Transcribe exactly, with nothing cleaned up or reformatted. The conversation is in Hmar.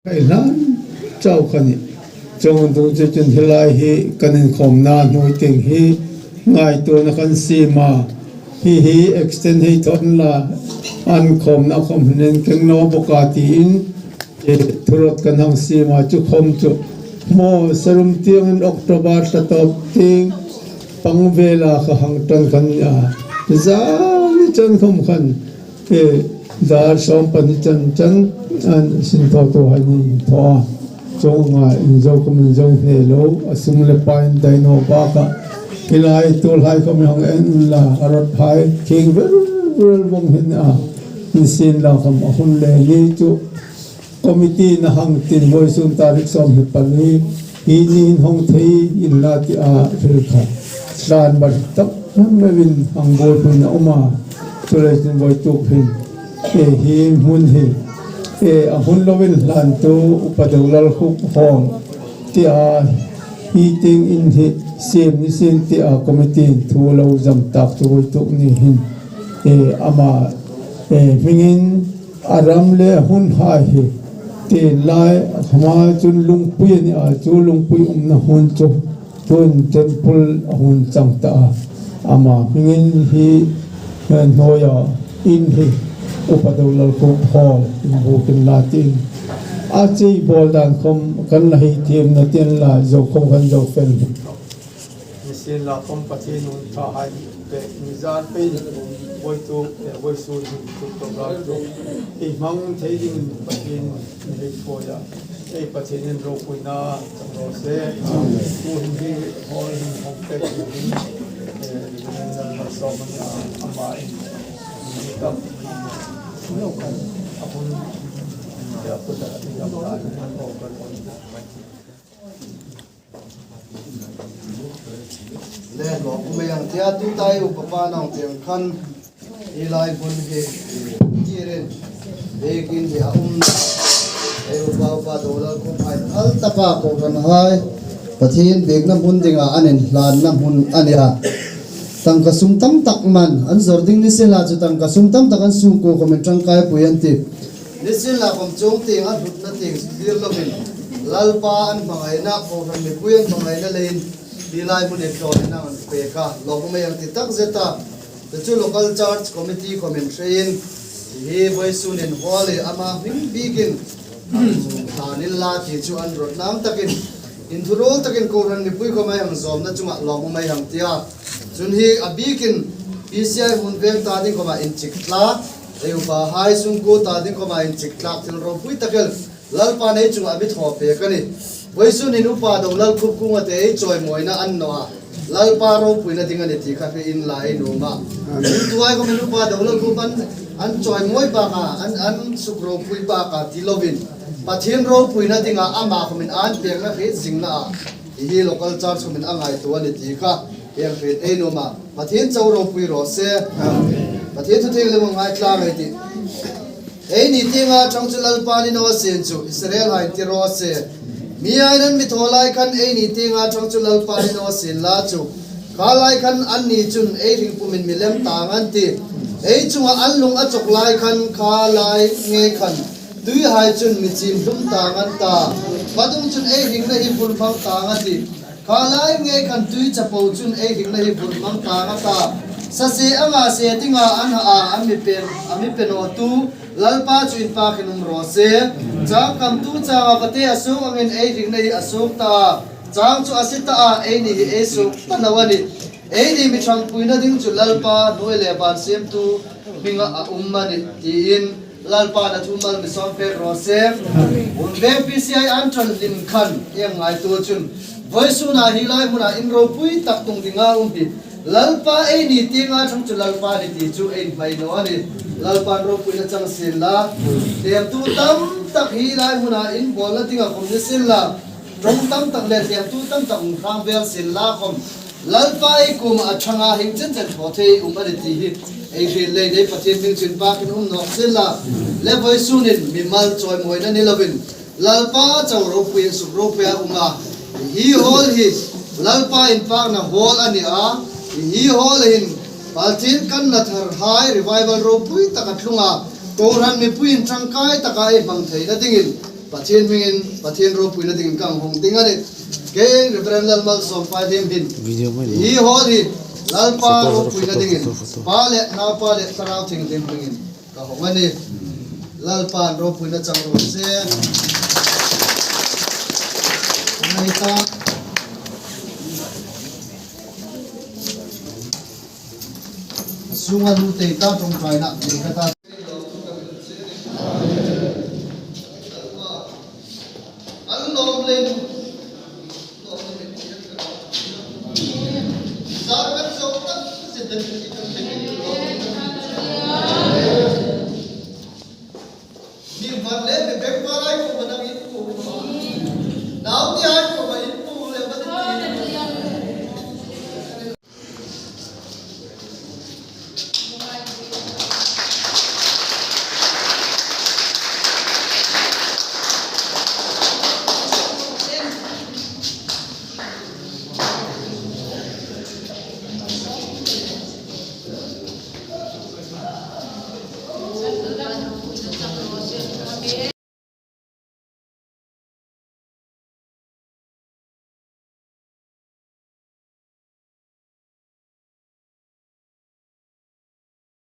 Hai hlan chau kha ni. Chuong dung chu chun hi lai hi kan inkhawmna hnuoi tieng hi ngaituona kan siem a. Hi hi extend hei thaw inla, an khawmna khawm hin keng naw bawk a tiin, e, thuruot kan hang siem a, chu khawm chu hmaw sarum tiengin October thla tawp tieng pang vela kha hang ṭan kan ni a. Zani chan khawm khan, e, dar sawm pahni chan chan an sin thaw thaw hai ni thaw a. Chuong ang a inzo khawm inzo hne lo, a sum le pai indai naw bakah. Hi lai tulai khawm hang en la, a rawt phai, khing vel vel vong hin a. Nisienlakhawm a hun le ni chu committee-in a hang tin vawisun tarik sawmhni pali, hi ni hin hawng thei inla tia hril kha. Tlan bar tak em em in hang buoipui a um a. Chuleiin vawituk hin, e, hi hmun hi, e, a hun lovin hlan tu Upa Dolal Khup Hall tia hi tieng in hi siem ni sien tia committee-in thu lo zam tak chu vawituk ni hin, e, ama, e, hmingin a ram le a hun hai hi, tin lai hma chun lungpui a ni a, chu lungpui umna hmun chu tun temple a hun chang ta a. Ama hmingin hi, eh, hnuoia in hi Upa Dolal Khup Hall in buk inla tiin. A chei bawl dan khawm kan la hei thiem naw tiin la zo khawm kan zo fel. Nisienlakhawm Pathien hun ṭha hai pek ni zan pei ni vawituk, eh, vawisun hin tu program tu ei hmang thei dingin Pathien ni hei thaw a. Ei Pathienin ropuina chang raw se. Tu hin hi hall hin hawng pek dingin, eh, dingin zan ma sawm a ni a, ama in. Ni tam. A hun, eh, a hun, eh, a hun, eh, a hun, eh, Le, lawmum ei hang tia, tuta ei upa pa nang tieng khan hi lai hmun hi tirin, biekin hi a um. Ei upa, Upa Dolal Khup hai, al tapa kohran hai Pathien biekna hmun dinga an inhlanna hmun a ni a. Tangka sum tam tak man an zawr ding ni sien la chu tangka sum tam tak an sungkuo khawmin ṭangkaipui an tih. Nisienlakhawm chuong tieng a hlutna tieng zir lovin, Lalpa an hmangaina, kohran mipui an hmangaina leiin, hi lai hmun hi tlawmin an pek a, lawmum ei hang ti takzet a. Chu chu local church committee khawmin hrein, hi vawisun in hall hi ama hming biekin, an hlan inla ti chu an rawt nam takin, inthuruol takin kohran mipui khawm ei hang zawmna chungah lawmum ei hang ti a. Chun hi a biekin P C I hmun veng ta ding khawma inchik tlak, ei upa hai sungkuo ta ding khawma inchik tlak thil ropui tak el Lalpan ei chunga a mi thaw pek a nih. Vawisun hin Upa Dolal Khup kuoma te ei chawimawina a ni naw a, Lalpa ropuina ding a nih ti kha hre inla ei nuom a. Tuai khawmin Upa Dolal Khup an, an chawimawi baka, an, an suk ropui baka ti lovin, Pathien ropuina dinga ama khawmin an pekna hriet zingna a, hi local church khawmin a ngaituo a nih ti kha hang hriet ei nuom a. Pathien chau ropui raw se. Pathien thu thienghlim ngaithlak ei tih. Eini tienga ṭhang chu Lalpa ni naw sien chu, Israel hai ti raw se. Mi aiin an mi thaw lai khan eini tienga ṭhang chu Lalpa ni naw sien la chu, kha lai khan anni chun ei hring pumin mi lem tang an tih. Ei chunga an lung a chawk lai khan, kha lai ngei khan tuihai chun mi chim hlum tang an ta. Vadung chun ei hringna hi vur hmang tang a tih. Kha lai ngei khan tui chapo chun ei hringna hi vur hmang tang a ta. Sase anga se dinga an ha a, a mi pe, a mi pe nawtu Lalpa chu inpakin um raw se. Changkam tu changa vate a suok angin ei hringna hi a suok ta. Chang chu a sie ta a, eini hi ei suok ta naw a nih. Eini mi ṭhangpuina ding chu Lalpa hnuoi le van siemtu hminga a um a nih tiin Lalpan a thu mal mi sawm pek raw se. Hun veng P C I an ṭan hlim khan ei ngaituo chun, vawisuna hi lai hmuna in ropui tak tung dinga um hi Lalpa eini tienga ṭhang chu Lalpa ni ti chu ei hmai naw a nih. Lalpan ropuina chang sien la. Hliemtu tam tak hi lai hmuna in bawlna dinga khawm ni sien la, ṭawng tam tak le hliemtu tam tak hung hrang vel sien la khawm, Lalpa ei kuoma a ṭhanga hieng chen chen thaw thei um a nih ti hi ei hriet leiin ei Pathien hming chu inpakin um nawk sien la. Le vawisunin mimal chawimawina ni lovin, Lalpa chau ropui, suk ropui a um a. Hi hall hi Lalpa inpakna hall a ni a. Hi hall hin Pathien kanna thar hai revival ropui taka tlunga, kohran mipuiin ṭangkai taka ei hmang theina dingin, Pathien hmingin, Pathien ropuina dingin kan hung ding a nih. Kei Reverend Lalmalsawm Pathiem hin. Video mai hi hall hi Lalpa ropuina dingin. Pa le Naupa le Thlarau Thienghlim hmingin ka hung a nih. Lalpan ropuina chang raw se. Hei ta. Sunga lu te ta ṭawngṭaina, ni ka ta.